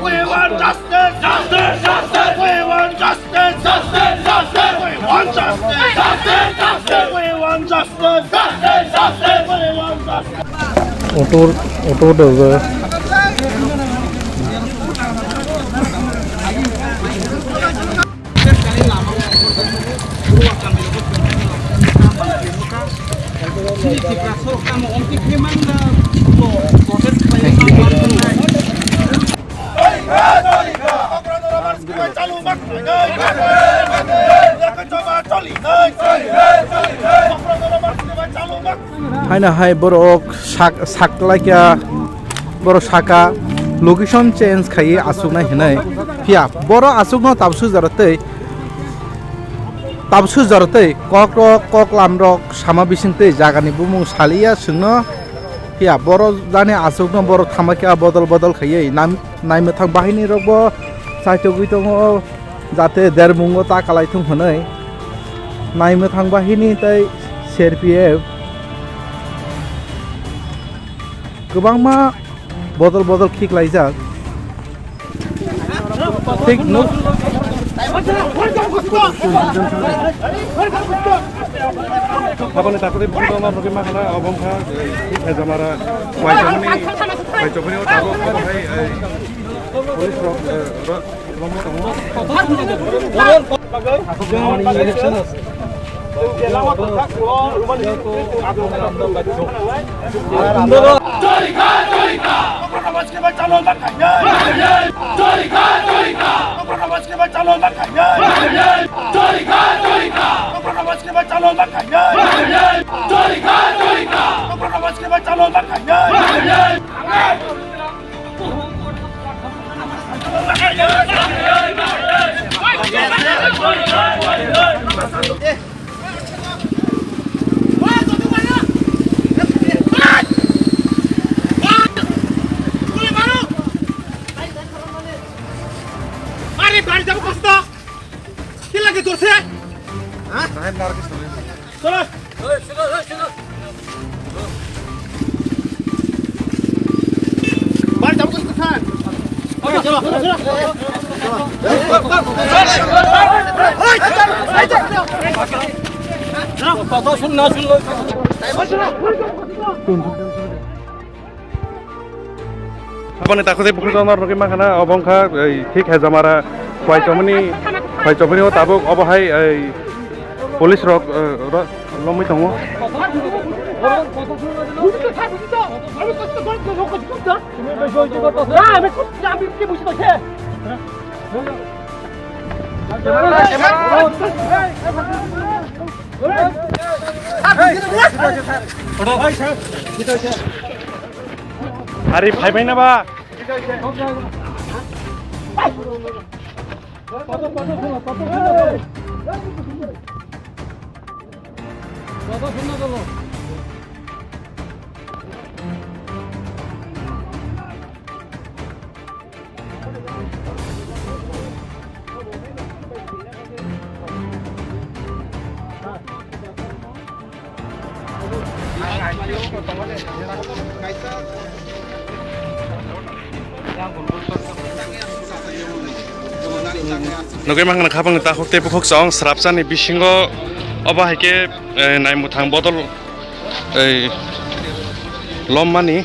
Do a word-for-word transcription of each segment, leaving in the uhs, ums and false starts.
We want justice! Justice! Justice! We want justice! Justice! Justice! We want justice! Justice! Justice! We want justice! Justice! Justice! We want justice! Auto, auto driver. Haino hai borok sak, saklaikha, borok saka location change khaiwi aswknai hinwi. Phiya borok aswkno tabsu jora tei, tabsu jora tei kokrok koklamrok sama bising tei jagani bumung saliya swngno. Phiya borok jani aswkno borok thamakya bodol bodol khaiwi nam-, naimwthang bahinirokbo chaitogwi tongo. Jate dermungo ta kalaithung hwnwi naimwthang bahini tei C R P F kwbangma bodol bodol khiklaijak. Thik nuk. Aboni takhuk tei bukhuk tongma rwgwi ma khana obo wngkha, eh, Hejamara Waichomani, Waichomani o tabuk obo hai, eh, police rok, eh, ro-, romwi tongo. Are bari jabo kosto. Kila ke dorse? Ha? Cholo. Bari jabo kosto sir. Aboni takhuk tei bukhuk tongma rwgwi ma khana obo wngkha, ei, thik Hejamara Waichomani, Waichomani o tabuk obo hai, ei, police rok, eh, ro-, romwi tongo. Ari phaibai na ba? Nugui mankha khabangni takhuk tei bukhuk chwng srapsani bisingo obo hai khe, eh, naimwthang bodol, eh, lommani.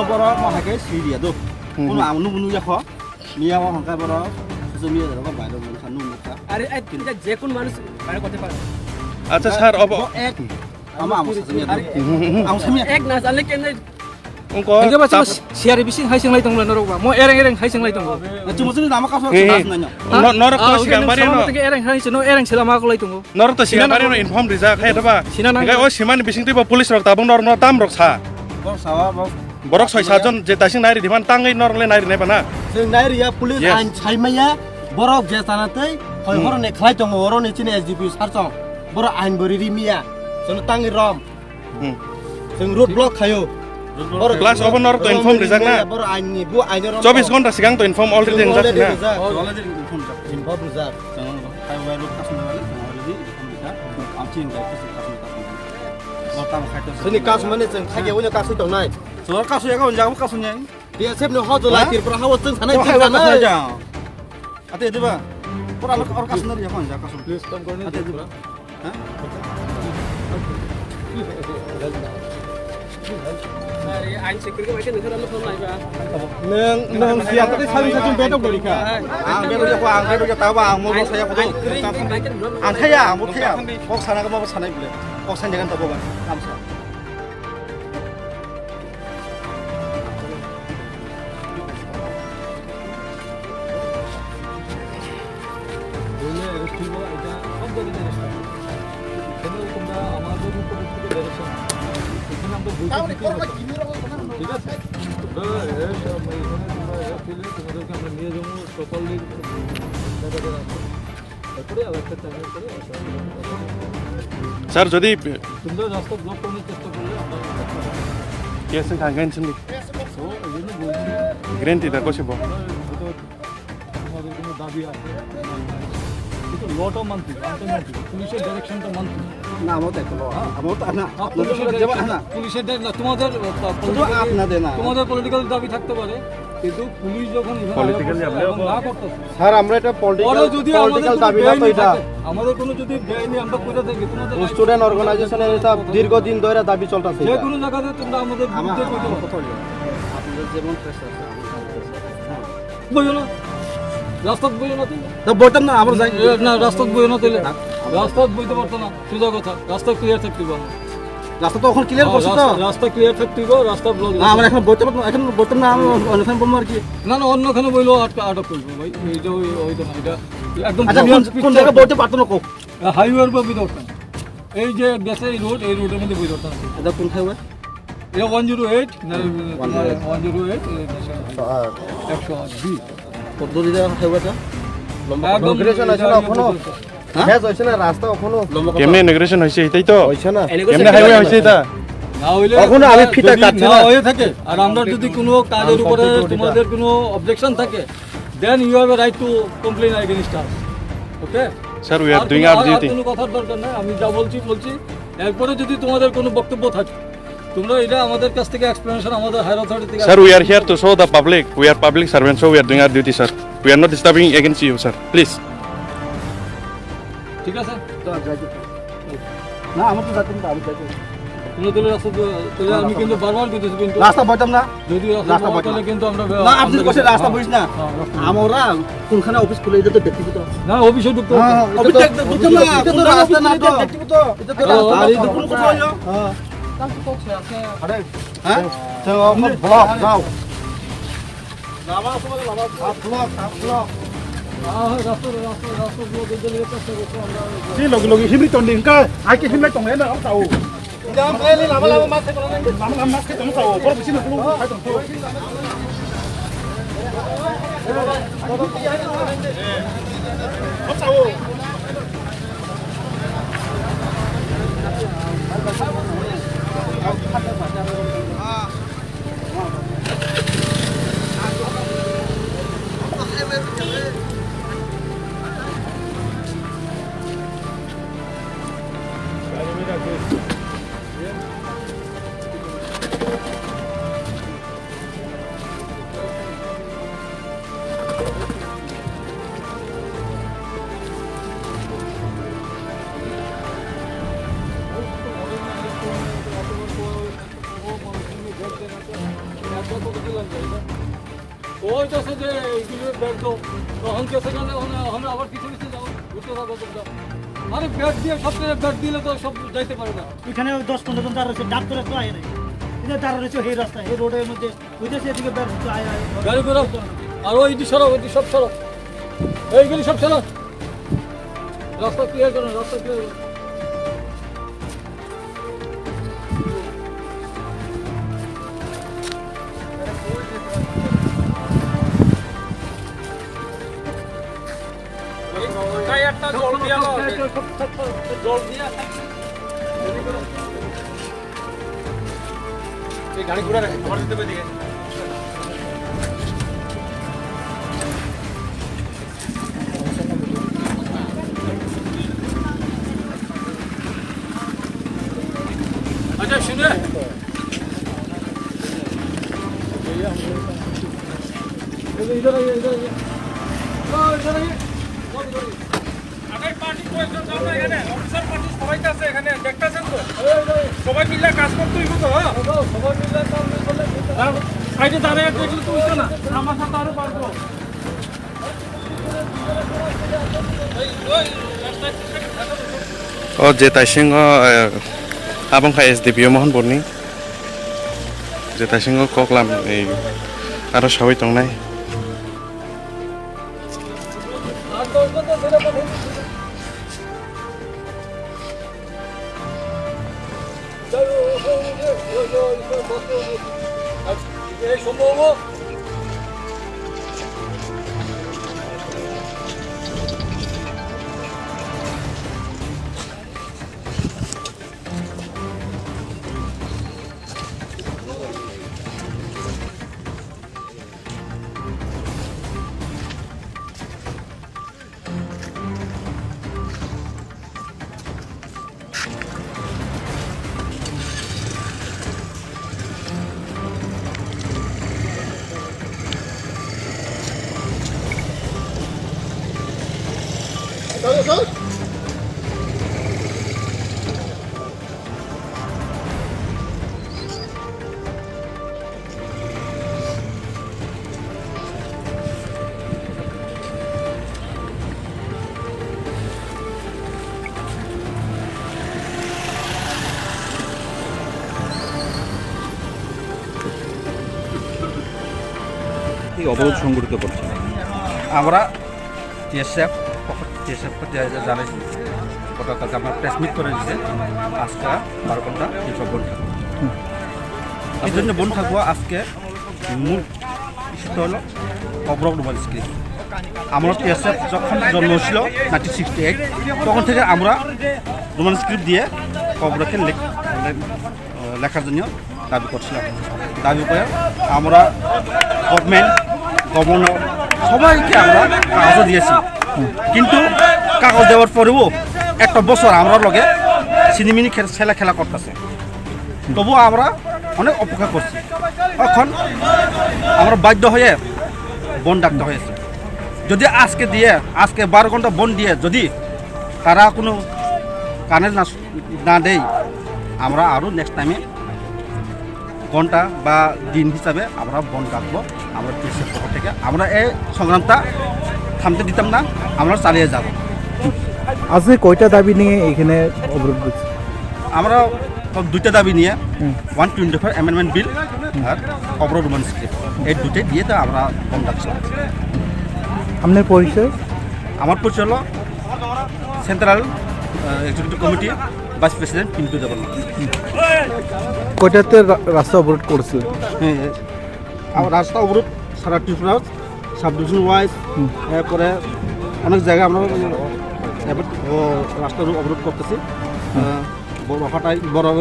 Kuno borok mo hai khe sui riya do. Hmm. Kuno ang nubu nukya kho. Miya o hangkai borok. Kuso miya rok bai rok nukha nuk nukha. আরে, এই, এটা যে কোন মানুষ বাইরে করতে পারে। আচ্ছা, স্যার, অব- এক, ama, ama, sasamiya. আরে, Hmm, hmm, hmm. Ang samiya. এক না জানলে কেন? Ungko Hingke ba chuma tap- siyari bising hai singlai tongla norok ba. Mo ereng ereng hai singlai tongo. Chuma chuma nama kaso He, he. Kaso nanya. No, norok to Ah, sigang okay, bari no. Sama tengke ereng hai sino ereng sila ma kolai tongo. Norok to sigang Sinana bari no ko- inform rijak hai to ba. Sinana Hingke ko- o simani bising twi bo police rok tabung norok no tam rok sa. Bor sawa, bor. Borok soi sajon je tasing nairi diman tangwi norok le nairi nai bana. Chwng nairiya police Yes. ain saimaya borok je tana tei hoi Hmm. horoni khlai tongo oroni chini S D P sir chong. Borok ain bo riri miya. Chwng tangwi rom. Hmm. Chwng road block khayo. Plus obo norok to inform rijak na. Borok ain ni, bo ain rom. Chobbish ghonta sigang to inform already Chwng rijak already na. Rijak. Bujak. Chwng highway road kasumjak, chwng already ekhon bwkha, amchi hinwi kaisa kasumjak, kasumjak. Bo tamo khaito. Chini kasumani chwng thagi, ha, uino kasui tongnai. Chwng kasui ego, jabo kasumya. B S F ni hojo lai, ha? Tripura hawo chwng sanai, chwng sanai. Ate diba? Pura lo or kasumna riya kon ja kasum. Please come, ate diba? Ha? Nwng, nwng siya tadi sabi sa chumpe tok dari ka. Ang bedo ya ko, ang bedo ya tawa, ang mo saya ko. Ang thaya, ang mo thaya. Kok sana ka mo sana bile. Kok sana jagan tabo ba. Kamsa. বললে অ্যারেস্ট হইব, এটা সব জায়গাতে অ্যারেস্ট হবে। এখানেও তোমরা আমাদের উপর থেকে ডাইরেকশন, এখানে আমরা বইতে দিতে হবে। ঠিক আছে? তোমরা অ্যারেস্ট, আমরা এখানে তোমরা অ্যারেস্ট হইলে তোমাদেরকে আমরা নিয়ে যাবো প্রপারলি। তারপরে আবার একটা টাইমের পরে একটা Sir, যদি তোমরা রাস্তা ব্লক করার চেষ্টা করলে আমরা কি আছে কাঙ্গাইন সিন্দি? তো এই জন্য বলছি, গ্রেন্টি তা কইছে বল। আমরা হয়তো তোমাদের কোনো দাবি আছে, কিন্তু লটা মানতে হবে, আনতে মানতে হবে, পুলিশের ডাইরেকশনটা মানতে হবে। না, আমার তো একটা ল, হ্যাঁ। আমার তো না, আর আপনাদের পুলিশের সাথে যাবে, ডাইরেকশন, হ্যাঁ। পুলিশের ডাইরেকশন, না, তোমাদের, আহ, শুধু পলিটিক্যাল, আপনাদের না। তোমাদের পলিটিক্যাল দাবি থাকতে পারে, কিন্তু পুলিশ যখন এখানে পলিটিক্যাল আয়া করছে এবং না করতেছে, স্যার, আমরা এটা পলিটিক্যাল, ওরা যদি আমাদের পলিটিক্যাল কোনো দাবি না তো বেআইনি এটা। থাকে, আমাদের কোনো যদি বেআইনি আমরা করে থাকি, তোমাদের স্টুডেন্ট অর্গানাইজেশনের এটা দীর্ঘদিন ধরে দাবি চলতেছে যে এটা। কোনো জায়গাতে তোমরা আমাদের আমার, বিরুদ্ধে করতে আমার পারো। কথা হলো, আপনাদের যেমন প্রেশার আছে, আমার তেমন প্রেশার আছে। হ্যাঁ। বইও না। রাস্তাত বইও না তুমি। তা বইতাম না, আমরা যাই। এ, না, রাস্তাত বইও না তাইলে। না, আমরা রাস্তাত বইতে পারতো না। সোজা কথা। রাস্তা ক্লিয়ার থাকতে হবে আমার। রাস্তা তো এখন ক্লিয়ার হ্যাঁ, করছে তো? রাস্তা, রাস্তা ক্লিয়ার থাকতে হবে, রাস্তা ব্লক না, আমরা এখন বইতে পারতাম, এখন বইতাম না, আমি অন্যখানে বলবো আর কি। না, না, অন্যখানে বইলেও আটকা, আটক করবো ভাই। এইটা ওই, ওই তো না, এটা একদম আচ্ছা, ক্লিয়ার কোন, কোন পিকচার জায়গায় বইতে পারতো না কো? হাইওয়ের উপর বই দরকার। এই যে গেছে এই রোড, এই রোডের মধ্যে বই দরকার আছে। এটা কোন হাইওয়ে? এটা ওয়ান জিরো এইট, না, one zero eight. One zero eight, এই ন্যাশনাল হাইওয়ে। একশো আট। একশো আট বি। কত দূর এটা হাইওয়েটা? লম্বা একদম ইনগ্রেশন আছে না এটা এখনো? হ্যাঁ? শেষ হয়েছে না রাস্তা এখনো? লম্বা কত? কেমনে ইনগ্রেশন হয়েছে এটাই তো? হয়েছে না। কেমনে হাইওয়ে হয়েছে এটা? না হইলে এখনো আমি ফিতা যদি কাটছি না না। হয়ে থাকে, আর আমরা যদি কোনো কাজের উপরে তোমাদের কোনো অবজেকশন থাকে, then you have a right to complain against us. Okay? Sir, we are আর doing কোনো, our আর, আর duty. কোনো কথার দরকার নাই, আমি যা বলছি বলছি। এরপরে যদি তোমাদের কোনো বক্তব্য থাকে, তোমরা এটা আমাদের কাছ থেকে এক্সপ্লেনেশন, আমাদের হায়ার অথরিটি থেকে। Sir, we are here to show the public. We are public servants, so we are doing our duty, sir. We are not disturbing against you, sir. Please. ঠিক আছে? না, আমার তো যাইতে হবে, আমি যাইতে হবে। তোমরা তাহলে রাস্তা দিয়ে, তাহলে আমি কিন্তু বারবার করতেছি কিন্তু। রাস্তা বলতাম না। যদি রাস্তা রাস্তা বলতাম তাহলে না। কিন্তু আমরা না, আপনি আপনাকে কইছেন রাস্তা হ্যাঁ, বলিস না। হ্যাঁ, রাস্তা বলতাম। আমরা কোনখানে অফিস খুলে, এটা তো ব্যক্তিগত। না, অফিসে ঢুকতে হ্যাঁ, হবে। অফিস এটা তো ঢুকতে না, এটা তো রাস্তা না তো। ব্যক্তিগত। এটা তো ও, রাস্তা না, ও, এটা কোনো কথা হইলো। হ্যাঁ। আরে, হ্যাঁ? তো ব্লক, যাও। Sini logi logi himri tong di hingka, ai ke himri tong lena ang tau. Lama lama mas ke tong tau, bor bisi na kulu kai tong tau. Ang tau. ওই তো আছে যে এইগুলো ব্যাগ দাও, তখন গেছে গেলে ওখানে, ওখানে আবার পিছু পিছু যাও, ঘুরতে থাকো তোমরা। আরে ব্যাগ দিয়ে সব জায়গায় ব্যাগ দিলে তো সব যাইতে পারে না। এখানে ওই দশ পনেরো জন দাঁড়া রয়েছে, ডাক্তার তো আয় নাই। এদের দাঁড়া রয়েছে এই রাস্তায়, এই রোডের মধ্যে, ওই দেশে এদিকে ব্যাগ দিতে আয়, আয়। গাড়ি ঘোড়া, আর ওই দিকে সরো, ওই দিকে সব সরো, এইগুলি সব সরো। রাস্তা ক্লিয়ার করো, রাস্তা ক্লিয়ার করো। এই টায়ারটা জল দিয়া দাও। জল দিয়া। এই গাড়ি ঘোড়া রাখে, তোমার দিতে পারি। শুনে। আরে পার্টি কয়েকজন যাও না এখানে, অফিসার পার্টি সবাই তো আছে এখানে, দেখতেছেন তো? সবাই মিলে কাজ করতে হইব তো, হ্যাঁ? সাইডে দাঁড়ায় দেখলে তো হইতো না, আমার সাথে আরো পারবো। O je taising o, eh, abang kha S D P O Mohanpur ni. Je taising o koklam, eh, aro sawi tongnai. এই অবরোধ সংগঠিত করছে। আমরা টিএসএফ, টিএসএফ জানাই, গতকালকে আমরা প্রেস মিট করে দিতে আজকে বারো ঘন্টা তিনশো বন্ধ থাকবো। এই জন্য বন্ধ থাকবো আজকে মূল ইস্যুটা হলো ককবরক রোমান স্ক্রিপ্ট। আমরা টিএসএফ যখন জন্ম হয়েছিল নাইনটিন সিক্সটি এইট, তখন থেকে আমরা রোমান স্ক্রিপ্ট দিয়ে ককবরকে লেখ-, লে-, লেখার জন্য দাবি করছিলাম। দাবি করে আমরা গভর্নমেন্ট, গভর্নর সবাইকে আমরা কাগজও দিয়েছি, কিন্তু কাগজ দেওয়ার পরেও একটা বছর আমরা লগে সিনেমিনি খেলা, ছেলে খেলা করতেছে। তবুও আমরা অনেক অপেক্ষা করছি। এখন আমরা বাধ্য হয়ে বন্ধ ডাকতে হয়েছে। যদি আজকে দিয়ে, আজকে বারো ঘন্টা বন্ধ দিয়ে যদি তারা কোনো কানে না, না দেয়, আমরা আরও নেক্সট টাইমে ঘন্টা বা দিন হিসাবে আমরা বন্ধ রাখবো। আমরা টিএসএফ পক্ষ থেকে আমরা এই সংগ্রামটা থামতে দিতাম না, আমরা চালিয়ে যাব। আজকে কয়টা দাবি নিয়ে এখানে অবরোধ করছি? আমরা তো দুইটা দাবি নিয়ে, হুম। One twenty five amendment bill আর ককবরক রোমান স্ক্রিপ্ট, এই দুইটাই দিয়ে তো আমরা বন্ধ রাখছি। আপনার পরিচয়? আমার পরিচয় হলো central, uh, executive committee vice president Pintu Debbarma. কয়টাতে রা-, রাস্তা অবরোধ করেছিলেন? হ্যাঁ, আমার রাস্তা অবরোধ সারা ত্রিপুরা, সাব ডিভিশন ওয়াইজ, হুম। এরপরে অনেক জায়গায় আমরা এবার, ও, রাস্তা অবরোধ করতেছি। হুম। আহ, বড় হাটাই, বড়, আহ,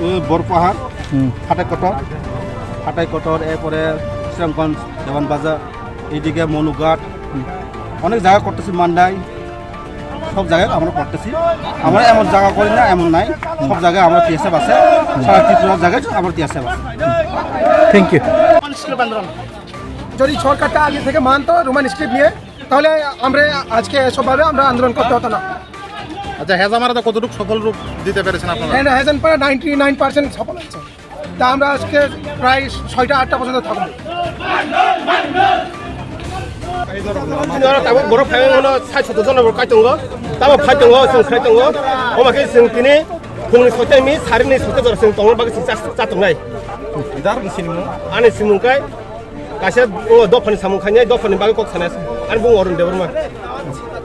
ওই বড়পাহাড়, হুম। ফাটাই কটর, ফাটাই কটর, এরপরে শ্রীরামগঞ্জ, দেওয়ান বাজার, এইদিকে মনুঘাট, হুম। অনেক জায়গা করতেছি, মান্ডাই, সব জায়গায় আমরা করতেছি। আমরা এমন জায়গা করি না, এমন নাই, সব জায়গায় আমরা টিএসএফ আছে, সারা ত্রিপুরা জায়গায় আমরা টিএসএফ আছে। Thank you. রোমান স্ক্রিপ্ট আন্দোলন। যদি সরকারটা আগে থেকে মানতো রোমান স্ক্রিপ্ট নিয়ে, তাহলে আমরা আজকে এসবভাবে আমরা আন্দোলন করতে হতো না। আচ্ছা, হেজামারাতে কতটুকু সফল রূপ দিতে পেরেছেন আপনারা? হ্যাঁ, হেজামারা নাইনটি নাইন পার্সেন্ট সফল হয়েছে। তা আমরা আজকে প্রায় ছয়টা আটটা পর্যন্ত থাকবো। Tabuk borok phaiyung no sai soto jona borok kai tongo. Tamo phai tongo, chwng khai tongo. Omo khe chwng tini phungni soita mi, sarini soita jora chwng tongna bagwi chwng chas-, cha tongnai. Ani simung kai kaisa o dophani samung khainai, dophani bagwi kok sanai. Ani bung Arun Debbarma.